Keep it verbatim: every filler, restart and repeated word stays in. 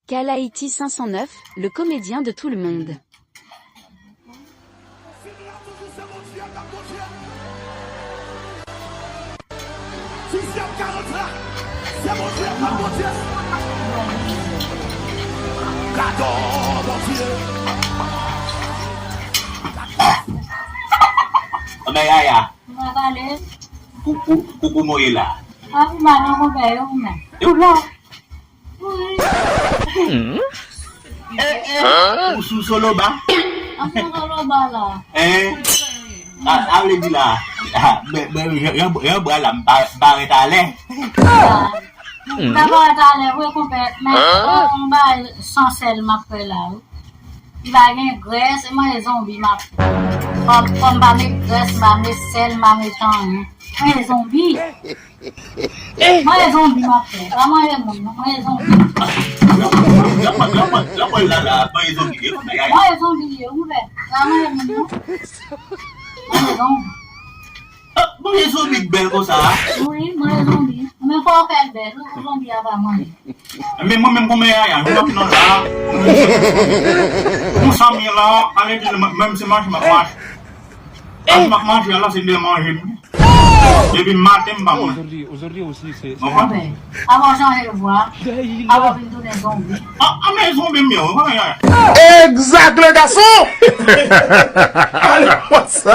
Kalaiti cinq cent neuf, le comédien de tout le monde. Anmè Yaya, koukou, koukou mwen ye la. A pi mal non konpè yo ou menm. Yo la. Ou sou soloba? An sou soloba la. Hein? Sa vle di la, men jan bra la m pa parèt alè. M pa parèt alè vre konpè, men yon bagay san sèl m ap fè la wi. Li pa gen grès, e manje zonbi m ap fè. Fò m pa met grès, m pa met sèl, m pa met anyen. Manje zonbi. Mwen e zonbi m ap fè. Pa mwen e moun non, mwen e zonbi. Mwen e zonbi ye, ou wè. Pa mwen e moun non. Mwen e zonbi. Mwen e zonbi k bèl konsa. Wi, mwen e zonbi. Men fò w fè l bèl, ou zonbi a pa manje. Men mwen menm konbyen yaya, nou ap nan la. Nou fanmi la, ale di menm se manje m ap manje. Manje m ap manje a la se de manje m. Depi maten m pa manje. Konprann? Apa w chanje vwa, apa w vin tounen zonbi. A men zonbi m yo, konbyen yaya. Exact le garçon. Ale konsa.